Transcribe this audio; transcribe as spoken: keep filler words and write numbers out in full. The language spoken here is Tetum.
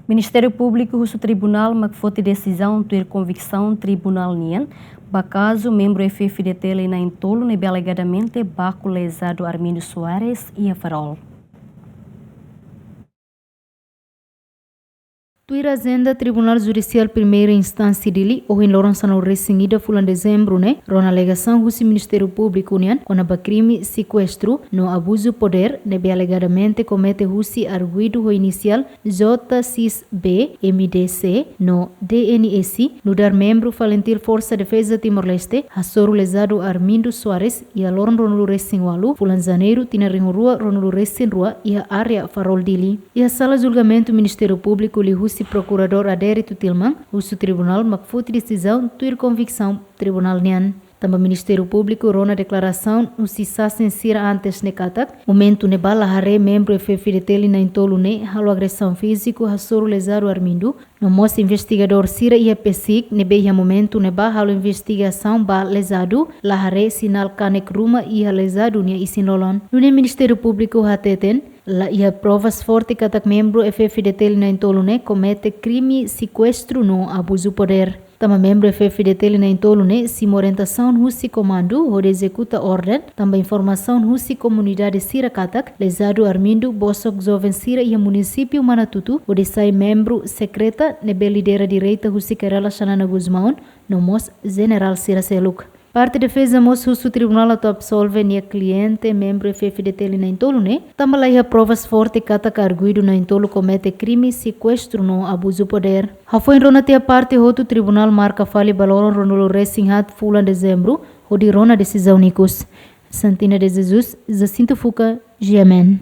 Ministériu Públiku husu tribunál mak foti desizaun tuir konviksaun tribunál nian ba kazu membru F-FDTL na'in-tolu ne'ebé alegadamente baku lezadu Armindo Soares iha Farol. Tuir ajenda Tribunál Judisiál Primeira Instánsia Dili, ohin loron sanulu-resin-ida fulan Dezembru ne'e, rona alegasaun husi Ministériu Públiku nian kona-ba krime sekuestru no abuzu podér ne'ebé alegadamente komete husi arguidu ho inisiál J X B, M D C no D N S, nu'udar membru FALINTIL Forsa Defeza Timor-Leste, hasoru lezadu Armindo Soares iha loron ruanulu-resin-ualu fulan Janeiru tinan rihun rua ruanulu-resin-rua iha área Farol Dili. Iha sala julgamentu Ministériu Públiku liuhusi Prokuradór Adérito Tilman husu tribunál mak foti desizaun tuir konviksaun tribunál nian. Tanba Ministériu Públiku rona deklarasaun husi sasin sira antes ne'e katak, momentu ne'ebá la haree membru F-FDTL na'in-tolu ne'e halo agresaun fíziku hasoru lezadu Armindo, no mós investigadór sira iha PCIC ne'ebé iha momentu ne'ebá halo investigasaun ba lezadu, la haree sinál kanek ruma iha lezadu nia isin-lolon. Nune'e Ministériu Públiku hateten, la iha provas forte katak membru F-FDTL na'in-tolu ne'e komete krime sekuestru no abuzu podér. Tanba membru F-FDTL na'in-tolu ne'e simu orientasaun husi komandu hodi ezekuta orden, tanba informasaun husi komunidade sira katak lezadu Armindo bosok joven sira iha munisípiu Manatuto hodi sai membru sekreta ne'ebé lidera direta husi Kay Rala Xanana Gusmão no mós jenerál sira seluk. Parte defeza mós husu tribunál atu absolve nia kliente membru F-FDTL na'in-tolu ne'e, tanba la iha provas forte katak arguidu na'in-tolu komete krime sekuestru no abuzu podér. Hafoin rona tiha parte hotu, tribunál marka fali ba loron ruanulu-resin-haat fulan Dezembru hodi rona desizaun ikus. Santina de Jesus, Jacinto Fuca, G M N.